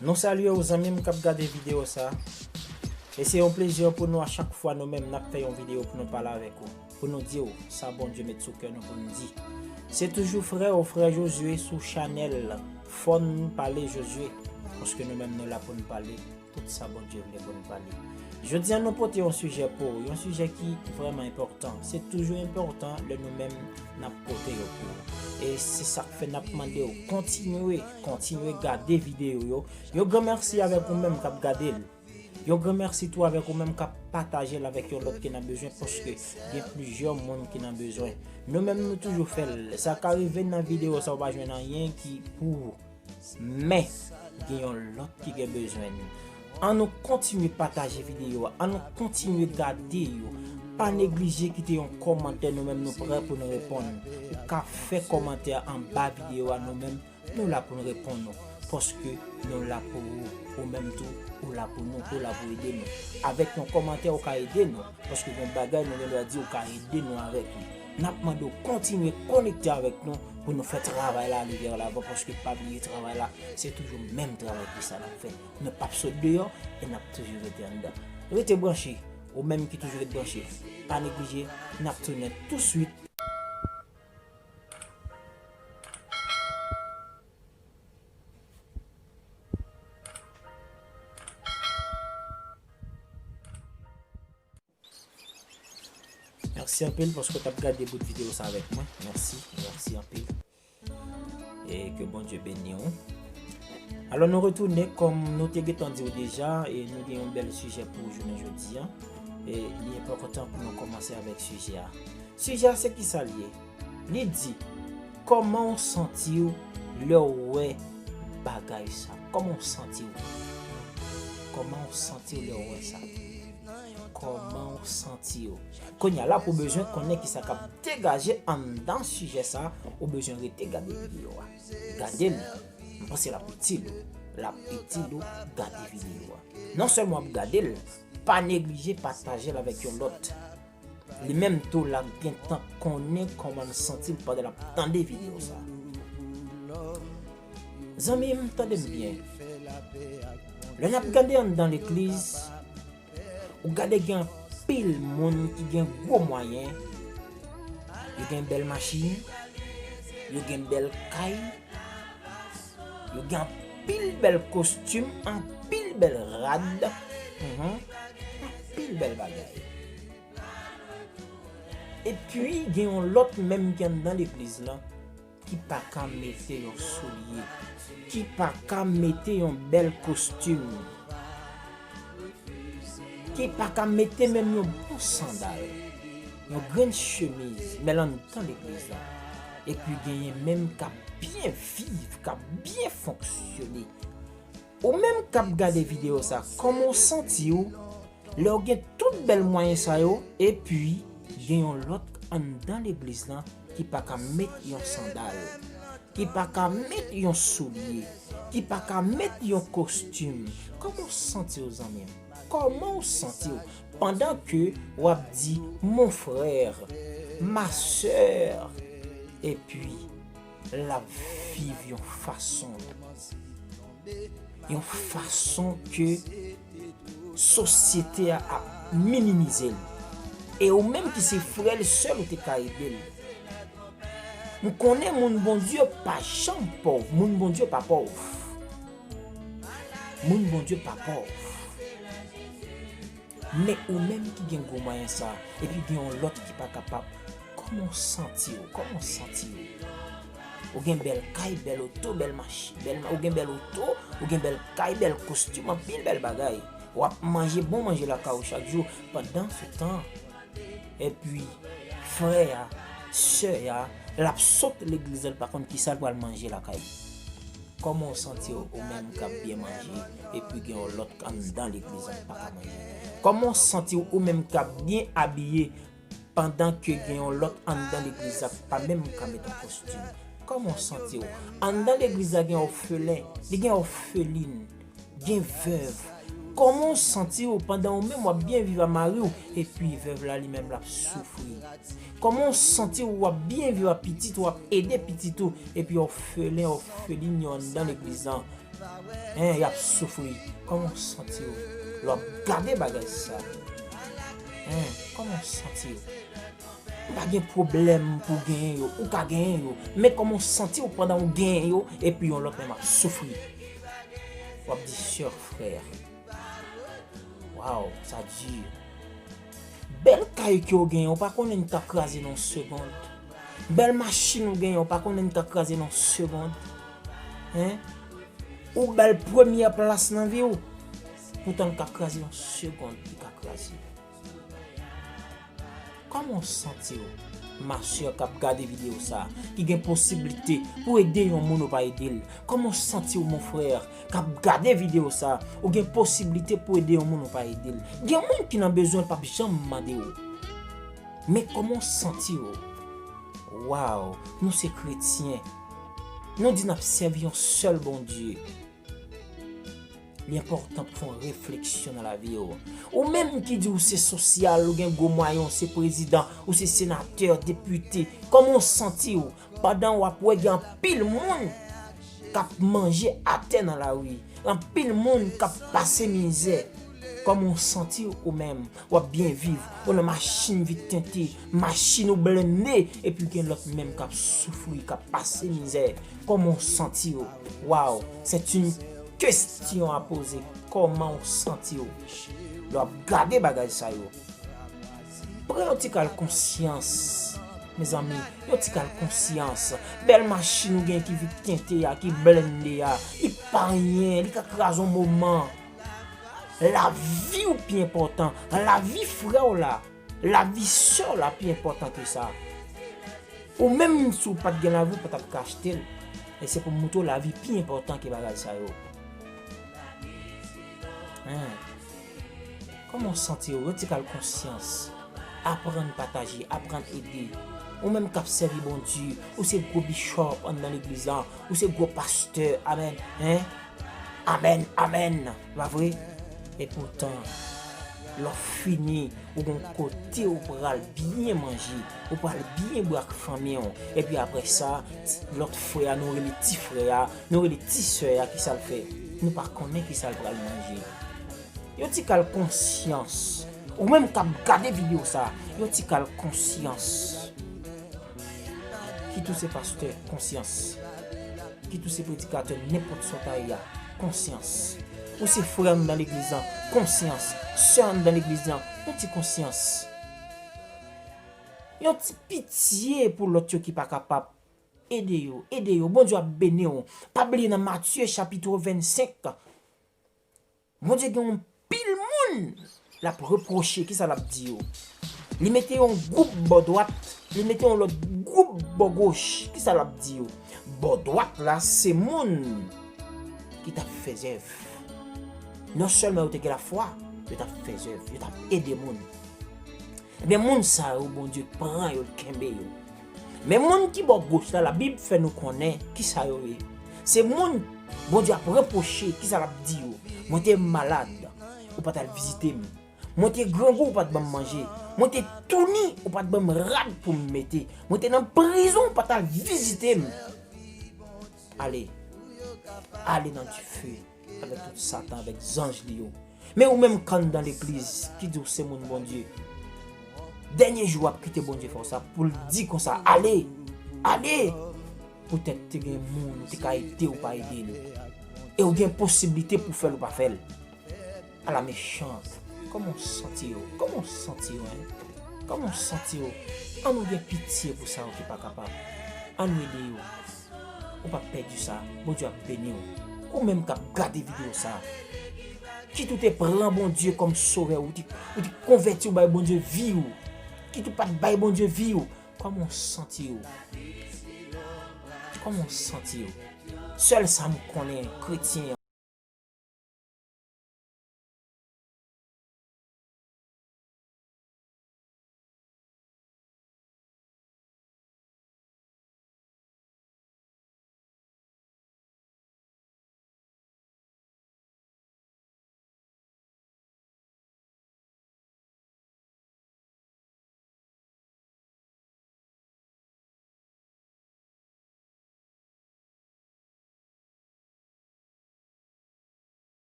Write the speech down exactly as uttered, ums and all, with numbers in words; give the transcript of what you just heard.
Nou salye w, zanmi m k ap gade videyo sa. E se yon plezi pou nou a chak fwa nou menm n ap fè yon videyo pou nou pale avèk ou, pou nou di w sa Bondye met sou kè nou pou n di. Se toujou frè w, frè Jozye sou chanèl Fò n Pale Jozye, paske nou menm nou la pou n pale tout sa Bondye vle pou n pale. Jodi a nou pote yon sijè pou ou, yon sijè ki vrèman enpòtan. Se toujou enpòtan lè nou menm n ap pote yo pou ou. E se sa k fè n ap mande w kontinye, kontinye gade videyo yo. Yon gran mèsi avèk ou menm k ap gade l. Yon gran mèsi tou avèk ou menm k ap pataje l avèk yon lòt ki nan bezwen, paske gen plizyè moun ki nan bezwen. Nou menm nou toujou fè l. Sa ka rive nan videyo sa ou pa jwenn anyen ki pou ou. Men, gen yon lòt ki gen bezwen l. An nou kontinye pataje videyo a, an nou kontinye gade yo. Pa neglije kite yon kòmantè, nou menm nou prè pou nou reponn. Ou ka fè kòmantè anba videyo a, nou menm nou la pou n reponn ou. Paske nou la pou ou, ou menm tou, ou la pou nou, ou la pou ede nou. Avèk yon kòmantè, ou ka ede nou. Paske gen bagay nou gen dwa di ou ka ede nou avèk li. N ap mande w kontinye konekte avèk nou pou nou fè travay la ale vè lavan, paske pa bliye travay la, se toujou menm travay ki sa n ap fè. Nou p ap sot deyò e n ap toujou rete anndan. Rete branche, ou menm ki toujou ret branche. Pa neglije, n ap tounen touswit. Mèsi anpil paske w t ap gade bout videyo sa avèk mwen. Mèsi, mèsi anpil. E ke Bondye beni w. Alò, nou retounen, kòm nou te gentan di w deja, e nou gen yon bèl sijè pou jounen jodi a. E li enpòtan pou nou kòmanse avèk sijè a. Sijè a, se kisa l ye? Li di, kòman w santi w lè w wè bagay sa? Kòman w santi w? Kòman w santi w lè w wè sa? Kòman w santi w? Kounye a la, pou w bezwen konnen kisa k ap degaje anndan sijè sa, ou bezwen rete gade videyo a. Gade l. M panse l ap itil ou. L ap itil ou gade videyo a. Non sèlman w ap gade l, pa neglije pataje l avèk yon lòt. Li menm tou l ap gentan konnen kòman l santi l pandan l ap tande videyo sa. Zanmi m, tande m byen. Lè n ap gade anndan legliz, ou gade gen anpil moun ki gen gwo mwayen, yo gen bèl machin, yo gen bèl kay, yo gen anpil bèl kostim, anpil bèl rad, mhm, anpil bèl bagay. Epi, gen yon lòt menm ki anndan legliz lan, ki pa ka mete yon soulye, ki pa ka mete yon bèl kostim, ki pa ka mete menm yon bon sandal, yon grenn chemiz, men l anndan legliz lan. Epi, genyen menm k ap byen viv, k ap byen fonksyone. Ou menm k ap gade videyo sa, kòman w santi w lè w gen tout bèl mwayen sa yo, epi gen yon lòt anndan legliz lan ki pa ka met yon sandal, ki pa ka met yon soulye, ki pa ka met yon kostim? Kòman w santi w, zanmi m? Kòman w santi w pandan ke w ap di, mon frère, ma sœur, epi l ap viv yon fason, yon fason ke sosyete a ap minimize l. E ou menm ki se frè l, sè l, ou te ka ede l. M konnen moun Bondye pa janm pòv, moun Bondye pa pòv. Moun Bondye pa pòv. Men ou menm ki gen gwo mwayen sa, epi gen yon lòt ki pa kapab, kòman w santi w? Kòman w santi w? Ou gen bèl kay, bèl oto, bèl machin, bèl ma-, ou gen bèl oto, ou gen bèl kay, bèl kostim, anpil bèl bagay. W ap manje bon manje lakay ou chak jou. Pandan se tan, epi frè a, sè a, l ap sot legliz la, l pa konn kisa l pral manje lakay li. Kòman w santi w, ou menm k ap byen manje, epi gen yon lòt anndan legliz la k pa ka manje? Kòman w santi w, ou menm k ap byen abiye, pandan ke gen yon lòt anndan legliz la k pa menm ka met yon kostim? Kòman w santi w? Anndan legliz la gen òfelen, li gen òfelin, gen vèv. Kòman w santi w pandan ou menm w ap byen viv a mari w, epi vèv la li menm l ap soufri? Kòman w santi w, w ap byen viv a pitit ou, w ap ede pitit ou, epi òfelen, òfelin yo anndan legliz lan, Hein, y ap soufri. Kòman w santi w lè w ap gade bagay sa? Hein, kòman w santi w? Ou pa gen pwoblèm pou w genyen yo, ou ka genyen yo. Men kòman w santi w pandan w genyen yo, epi yon lòt moun ap soufri? W ap di, sè, frè, waw, sa di. Bèl kay ke w genyen, ou pa konnen l ka kraze nan yon segond. Bèl machin ou genyen, ou pa konnen l ka kraze nan yon segond. Hein? Ou bèl premyè plas nan vi w. Poutan l ka kraze nan yon segond, li ka kraze. Kòman w santi w, ma sè k ap gade videyo sa, ki gen posiblite pou ede yon moun ou pa ede l? Kòman w santi w, mon frè, k ap gade videyo sa, ou gen posiblite pou ede yon moun ou pa ede l? Gen moun ki nan bezwen, l p ap janm mande w. Men kòman w santi w? Waw, nou se kretyen. Nou di n ap sèvi yon sèl Bondye. Li enpòtan pou fè yon refleksyon nan lavi w. Ou menm ki di w se sosyal, ou gen gwo mwayen, ou se prezidan, ou se senatè, depite, kòman w santi w pandan w ap wè gen anpil moun k ap manje atè nan lari, anpil moun k ap pase mizè? Kòman w santi w ou menm? W ap byen viv, ou nan machin vit tente, machin ou blende, epi gen lòt menm k ap soufri, k ap pase mizè. Kòman w santi w? Waw, c'est une question à poser. Kòman w santi w lè w ap gade bagay sa yo? Pran yon ti kal konsyans, mezanmi, yon ti kal konsyans. Bèl machin ou gen ki vit tente a, ki blende a, li pa anyen, li ka kraze yon moman. Lavi w pi enpòtan, lavi frè w la, lavi sè w la pi enpòtan ke sa. Ou menm si w pa t gen lavi, ou pa t ap ka achte l. E se pou m montre w lavi pi enpòtan ke bagay sa yo. Hein. Kòman w santi w? Yon ti kal konsyans. Aprann pataje, aprann ede. Ou menm k ap sèvi Bondye, ou se gwo bishop anndan legliz la, ou se gwo pastè, amèn, hein? Amèn, amèn, pa vre? Epoutan, lè w fini, ou gon kote ou pral byen manje, ou pral byen bwè ak fanmi w. Epi apre sa, lòt frè a, nou rele ti frè a, nou rele ti sè a, kisa l fè? Nou pa konnen kisa l pral manje. Yon ti kal konsyans. Ou menm k ap gade videyo sa, yon ti kal konsyans. Kit ou se pastè, konsyans. Kit ou se predikatè, nenpòt sa w ta ye a, konsyans. Ou se frè anndan legliz lan, konsyans. Sè anndan legliz lan, yon ti konsyans. Yon ti pitye pou lòt yo ki pa kapab. Ede yo, ede yo. Bondye ap beni w. Pa bliye nan Matye chapit vennsenk, Bondye gen yon pil moun l ap repwoche. Kisa l ap di yo? Li mete yon gwoup bò dwat, li mete yon lòt gwoup bò goch. Kisa l ap di yo? Bò dwat la, se moun ki t ap fè zèv. Non sèlman yo te gen lafwa, yo t ap fè zèv, yo t ap ede moun. Ebyen, moun sa yo, Bondye pran yo, l kenbe yo. Men moun ki bò goch la, Labib fè nou konnen kisa yo ye. Se moun Bondye ap repwoche, kisa l ap di yo? Mwen te malad, ou pa t al vizite m. Mwen te grangou, ou pa t ban m manje. Mwen te touni, ou pa t ban m rad pou m mete. Mwen te nan prizon, ou pa t al vizite m. Ale. Ale nan dife avèk tout Satan, avèk zanj li yo. Men ou menm k anndan legliz, ki di w se moun Bondye, dènye jou w ap kite Bondye fè w sa, pou l di konsa, ale, ale! Poutèt te gen moun ou te ka ede, ou pa ede l. E ou gen posiblite pou fè l, ou pa fè l. Ala mechan. Kòman w santi w? Kòman w santi w, hein? Kòman w santi w? Ann nou gen pitye pou sa yo ki pa kapab. Ann nou ede yo. Ou p ap pèdi sa. Bondye ap beni w. Ou menm k ap gade videyo sa, kit ou te pran Bondye kòm sovè, ou te, ou te konvèti w bay Bondye vi w, kit ou pa t bay Bondye vi w, kòman w santi w? Kòman w santi w? Sèl sa m konnen, kretyen